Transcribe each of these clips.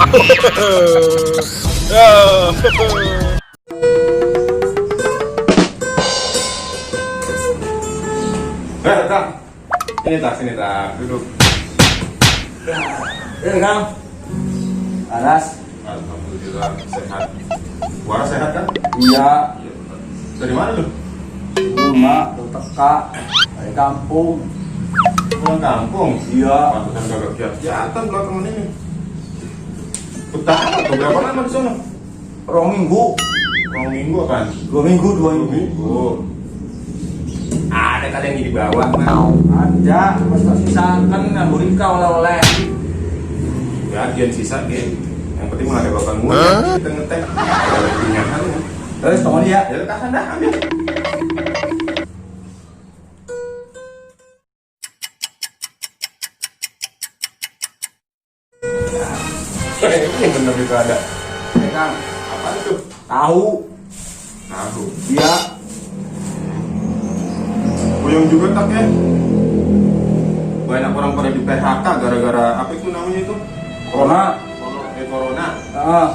Tak. Sini tak, duduk. Kang. Panas. Alhamdulillah sehat. Wara sehat kan? Iya. Dari mana lu? Rumah, teka, dari kampung. Pulang kampung. Iya. Pantesan kagak kegiatan belakangan ini. Betah atau berapa lama di sana? 2 minggu. 2 minggu kan? 2 minggu, 2 minggu. Minggu. Ada kalian yang di bawah mah. Ada, pas tak sisakan ngambur kau oleh-oleh. Ya, gian sisa ge. Yang penting mah ada bapak gua. Kita ngetek. Ada punya kan. Terus tolong dia. Ya tahan dah, ambil. Ini yang bener itu ada. Kang. Apa itu? Tahu. Tahu. Iya. Boyong juga tak ya. Banyak orang pada di PHK gara-gara apa itu namanya itu? Corona. Corona. Ah.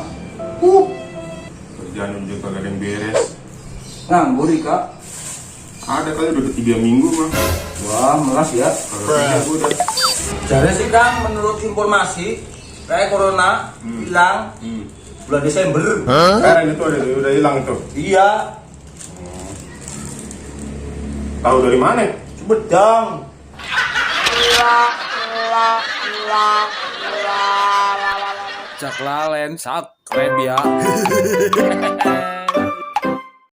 Kerjaan juga kagak ada yang beres. Nganggur Kak. Ada kali udah 3 minggu mah. Wah, melas ya. Kagak kerja gua udah. Jadi sih Kang, menurut informasi kayak corona hilang bulan Desember. Itu udah hilang itu. Iya. Tahu dari mana? Sumedang. Cak lalen, sak, ya.